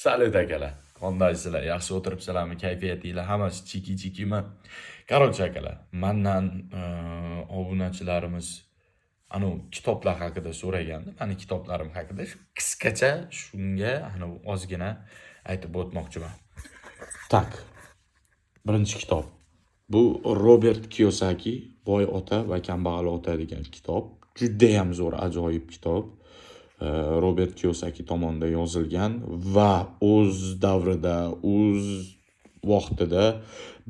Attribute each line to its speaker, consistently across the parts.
Speaker 1: Salut, akalar. Qandaysizlar? Yaxshi o'tiribsizlarmi? Kayfiyatinglar hammasi chiki chikimi? Короче, akalar, mandan obunachilarimiz anavi kitoblar haqida so'ragandi. Mani kitoblarim haqida shu qisqacha shunga anavi ozgina aytib o'tmoqchiman. Так. Birinchi kitob. Bu Robert Kiyosaki "Boy ota va kambag'al ota" degan kitob. Judayam zo'r, ajoyib kitob. Robert Kiyosaki tomonidan yozilgan va o'z davrida, o'z vaqtida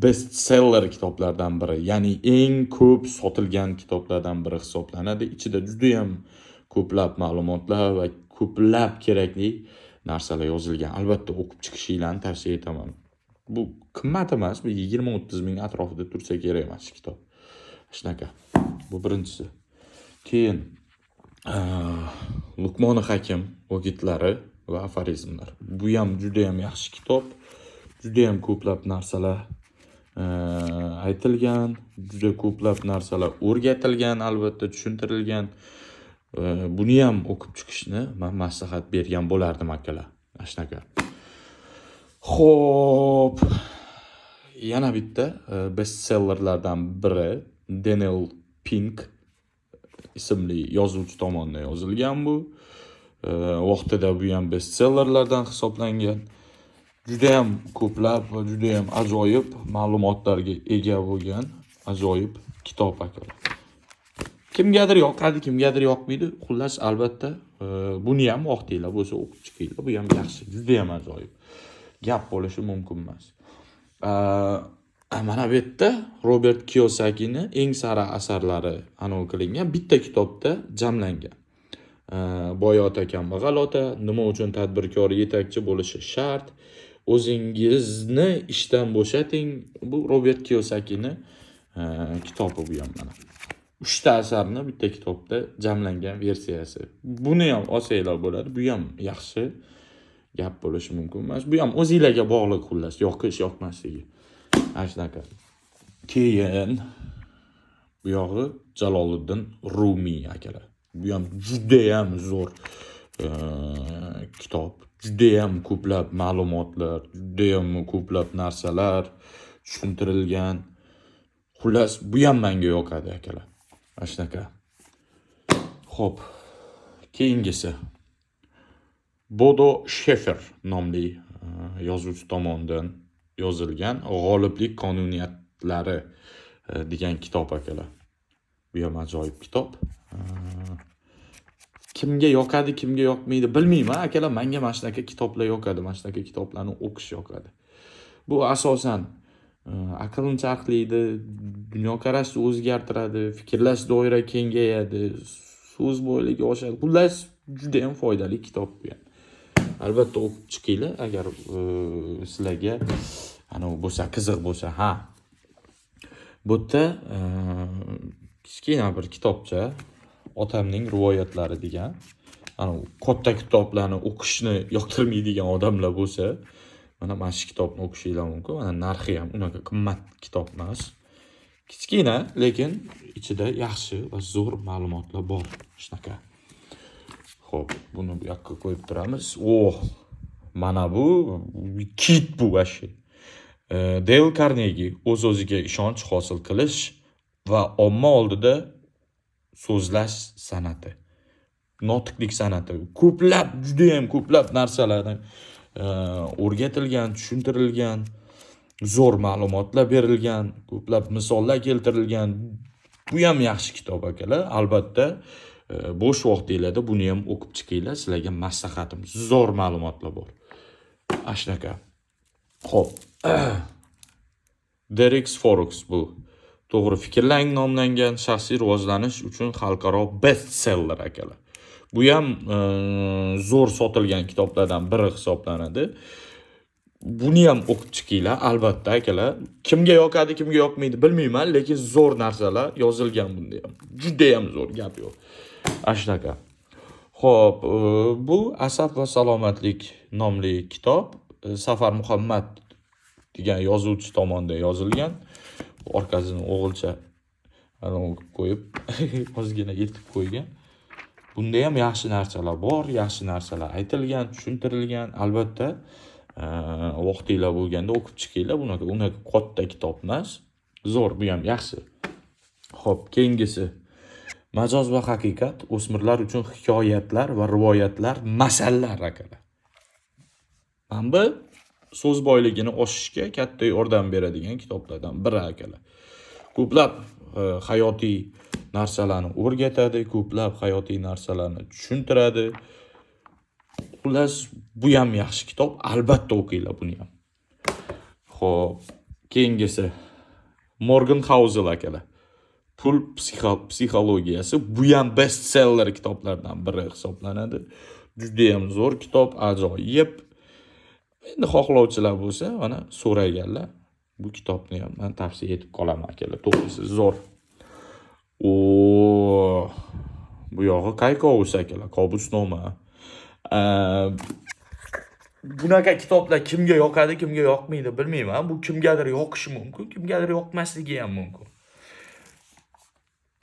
Speaker 1: bestseller kitoblardan biri, ya'ni eng ko'p sotilgan kitoblardan biri hisoblanadi. Ichida judayam ko'plab ma'lumotlar va ko'plab kerakli narsalar yozilgan. Albatta o'qib chiqishinglarni tavsiya etaman. Bu qimmat emas, bu 20-30 ming atrofida tursa kerak mana shu kitob. Shunaqa. Bu birinchisi. Keyin Luqmoni Hakim o'gitlari va aforizmlar. Bu ham judayam yaxshi kitob. Judayam ko'plab narsalar aytilgan, juda ko'plab narsalar o'rgatilgan, albatta tushuntirilgan. Buni ham o'qib chiqishni man maslahat bergan bo'lardim, akalar. Mana shunaqa. Xo'p, yana bitta bestsellerlardan biri, Daniel Pink ismli yozuvchi tomonidan yozilgan bu. Vaqtida bu ham bestsellerlardan hisoblangan. Judayam ko'plab va judayam ajoyib ma'lumotlarga ega bo'lgan ajoyib kitob, akalar. Kimgadir yoqadi, kimgadir yoqmaydi. Xullas, albatta, buni ham vaqtinglar bo'lsa o'qib chiqinglar. Bu ham yaxshi, judayam ajoyib. Gap bo'lishi mumkin emas. Mana bu yerda Robert Kiyosakini eng sara asarlari anavi qilingan, bitta kitobda jamlangan. "Boy ota, kambag'al ota", "Nima uchun tadbirkor yetakchi bo'lishi shart", "O'zingizni ishdan bo'shating". Bu Robert Kiyosakini kitobi bu ham mana. Uchta asarni bitta kitobda jamlangan versiyasi. Buni ham olsanglar bo'ladi. Bu ham yaxshi. Gap bo'lishi mumkin emas. Bu ham o'zinglarga bog'liq xullas, yoqish, yoqmasligi. Ana shunaqa. Keyin bu yog'i Jaloliddin Rumiy, akalar. Bu ham judayam zo'r kitob. Judayam ko'plab ma'lumotlar, judayam ko'plab narsalar tushuntirilgan. Xullas, bu ham menga yoqadi, akalar. Mana shunaqa. Xo'p, keyingisi Bodo Shefer nomli yozuvchi tomonidan yozilgan "G'oliblik qonuniyatlari" degan kitob, akalar. Bu ham ajoyib kitob. Kimga yoqadi, kimga yoqmaydi bilmayman, akalar. Menga mana shunaqa kitoblar yoqadi, mana shunaqa kitoblarni o'qish yoqadi. Bu asosan aqlni charxlaydi, dunyoqarashni o'zgartiradi, fikrlash doira kengayadi, so'z boyligi oshadi. Xullas, judayam foydali kitob bu ham. Albatta o'qib chiqinglar, agar sizlarga anavi bo'lsa, qiziq bo'lsa, ha. Bu yerda kichkina bir kitobcha, "Otamning rivoyatlari" degan. Anavi katta kitoblarni o'qishni yoqtirmaydigan odamlar bo'lsa, mana shu kitobni o'qishinglar mumkin. Mana narxi ham unaqa qimmat kitob emas. Kichkina, lekin ichida yaxshi va zo'r ma'lumotlar bor. Shunaqa. Xo'p, buni bu yoqqa qo'yib turamiz. Oh, mana bu kit bu вообще. Deyl Karnegi, "O'z-o'ziga ishonch hosil qilish va omma oldida so'zlash san'ati". Notiqlik san'ati. Ko'plab, judayam ko'plab narsalarni o'rgatilgan, tushuntirilgan, zo'r ma'lumotlar berilgan, ko'plab misollar keltirilgan. Bu ham yaxshi kitob, akalar. Albatta, bo'sh vaqtinglarda buni ham o'qib chiqinglar. Sizlarga maslahatim. Zo'r ma'lumotlar bor. Ana shunaqa. Xo'p. Derek Forex bu. "To'g'ri fikrlang" nomlangan shaxsiy rivojlanish uchun xalqaro bestseller, akalar. Bu ham zo'r sotilgan kitoblardan biri hisoblanadi. Buni ham o'qib chiqinglar albatta, akalar. Kimga yoqadi, kimga yoqmaydi bilmayman, lekin zo'r narsalar yozilgan bunda ham. Judayam zo'r, gap yo'q. Ana shunaqa. Xo'p, bu "Asab va salomatlik" nomli kitob Safar Muhammad degan yozuvchi tomonidan yozilgan. Orqasini o'g'ilcha anavi qo'yib, ozgina yirtib qo'ygan. Bunda ham yaxshi narsalar bor, yaxshi narsalar aytilgan, tushuntirilgan. Albatta, vaqtinglar bo'lganda o'qib chiqinglar. Bunaqa unaqa katta kitob emas. Zo'r, bu ham yaxshi. Xo'p, keyingisi Majoz va haqiqat: o'smirlar uchun hikoyatlar va rivoyatlar, masallar, akalar. Mana bu so'z boyligini oshishga katta yordam beradigan kitoblardan biri, akalar. Ko'plab hayotiy narsalarni o'rgatadi, ko'plab hayotiy narsalarni tushuntiradi. Xullas, bu ham yaxshi kitob, albatta o'qinglar buni ham. Xo'p, keyingisi Morgan Housel, akalar. Pul psixologiyasi. Bu ham bestseller kitoblardan biri hisoblanadi. Juda ham zo'r kitob, ajoyib. Endi xohlovchilar bo'lsa, mana so'raganlar, bu kitobni ham man tavsiya etib qolaman, akalar. To'g'risi, zo'r. O, bu yog'i Kaykovus, akalar, Qobusnoma. Bunaqa kitoblar kimga yoqadi, kimga yoqmaydi, bilmayman. Bu kimgadir yoqishi mumkin, kimgadir yoqmasligi ham mumkin.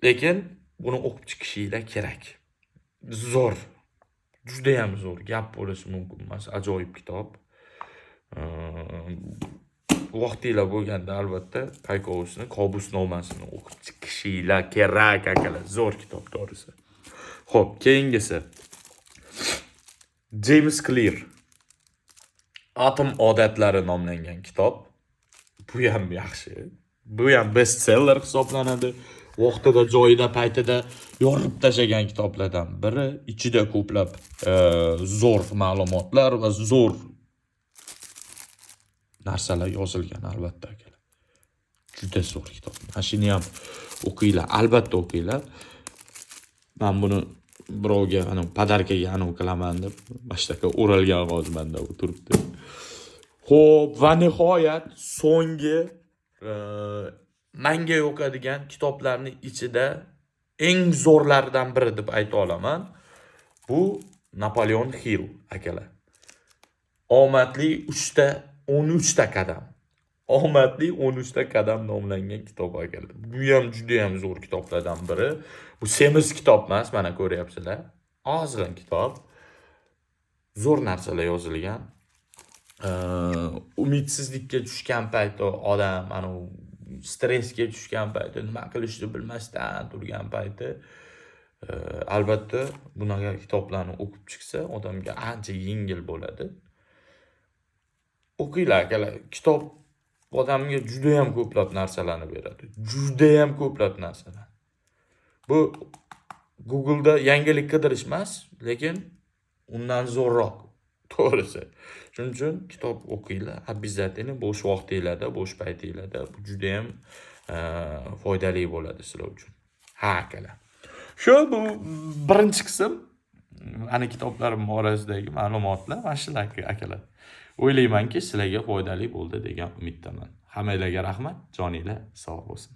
Speaker 1: Lekin buni o'qib chiqishinglar kerak. Zo'r. Judayam zo'r. Gap bo'lishi mumkin emas. Ajoyib kitob. Vaqtinglar bo'lganda albatta Kaykovusni Qobusnomasini o'qib chiqishinglar kerak, akalar. Zo'r kitob, to'g'risi. Xo'p, keyingisi James Clear. Atom odatlari nomlangan kitob. Bu ham yaxshi. Bu ham bestseller hisoblanadi. Vaqtida, joyida, paytida yorib tashlagan kitoblardan biri. Ichida ko'plab zo'r ma'lumotlar va zo'r narsalar yozilgan, albatta, akalar. Juda zo'r kitob. Mana shuni ham o'qinglar, albatta o'qinglar. Man buni birovga anavi подарка ga anavi qilaman deb mana shunaqa o'ralgan hozir manda bu turibdi. Xo'p, va nihoyat so'nggi manga yoqadigan kitoblarni ichida eng zo'rlaridan biri deb ayta olaman. Bu Napoleon Hill, akalar. Omadli 3 ta 13 ta qadam. Omadli 13 ta qadam nomlangan kitob, akalar. Bu ham juda ham zo'r kitoblardan biri. Bu semiz kitob emas, mana ko'ryapsizlar. Ozg'in kitob. Zo'r narsalar yozilgan. Umidsizlikka tushgan payti odam, anavi stressga tushgan payti, nima qilishni bilmasdan turgan payti, albatta bunaqa kitoblarni o'qib chiqsa, odamga ancha yengil bo'ladi. O'qinglar, akalar. Kitob odamga judayam ko'plab narsalarni beradi. Judayam ko'plab narsalar. Bu Google'da yangilik qidirish emas, lekin undan zo'rroq, to'g'risi. Shuning uchun kitob o'qinglar, обязательно bo'sh vaqtinglarda, bo'sh paytinglarda bu judayam foydali bo'ladi sizlar uchun. Ha, akalar. Shu bu birinchi qism. Mani kitoblarim orasidagi ma'lumotlar mana shular, akalar. O'ylaymanki, sizlarga foydali bo'ldi degan umiddaman. Hammanglarga rahmat, joninglar sog' bo'lsin.